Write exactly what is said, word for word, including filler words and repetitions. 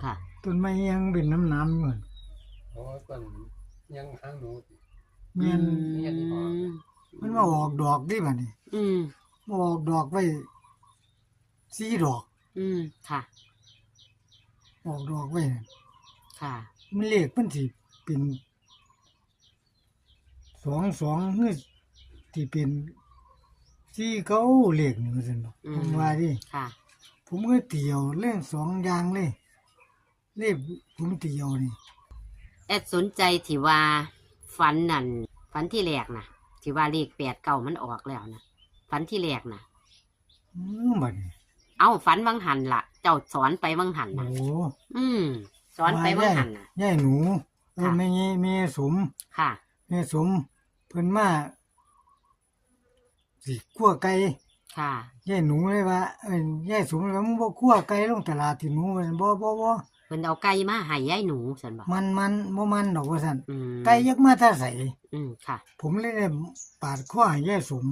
ค่ะ ต้นไม้ยังเป็นน้ำน้ำอยู่หั่น อ๋อ ต้นยังหางหนูติ แม่น อืม มันมาออกดอกเด้บัดนี้ อืม มาออกดอกไว้สี่ดอก อืม ค่ะ ออกดอกไว้ ค่ะ มันเลขมันสิเป็น สองสอง คือสิเป็นสี่เก้า เลขนี่ว่าซั่นดอก อืม ผมว่าเด้ ค่ะ ผมก็ตีเอาเลขสองอย่างเลย เลขผมตีเอานี่ แอดสนใจที่ว่าฝันนั่น ฝันที่แรกน่ะ ที่ว่าเลขแปดเก้ามันออกแล้วน่ะ ฝันที่แรกน่ะ อืม บัดนี้ เอ้า ฝันวังหันล่ะ เจ้าสอนไปวังหันน่ะ โอ้ อืม สอนไปวังหันน่ะ ยายหนู เออ ค่ะ แม่ยาย แม่ยายสม ค่ะ แม่ยายสม เพิ่นมา สิคั่วไก่ ค่ะ ยายหนูเลยว่า เอ้ย ยายสมเลยว่า "มึงบ่คั่วไก่ลงตลาดติหนู" ว่าซั่น "บ่ บ่ บ่" เพิ่นเอาไก่มาให้ยายหนูซั่นบ่ "มัน มัน บ่มันดอก" ว่าซั่น อืม "ไก่จักมาแต่ไส" อืม ค่ะ ผมเลยได้ปาดคอให้ยายสม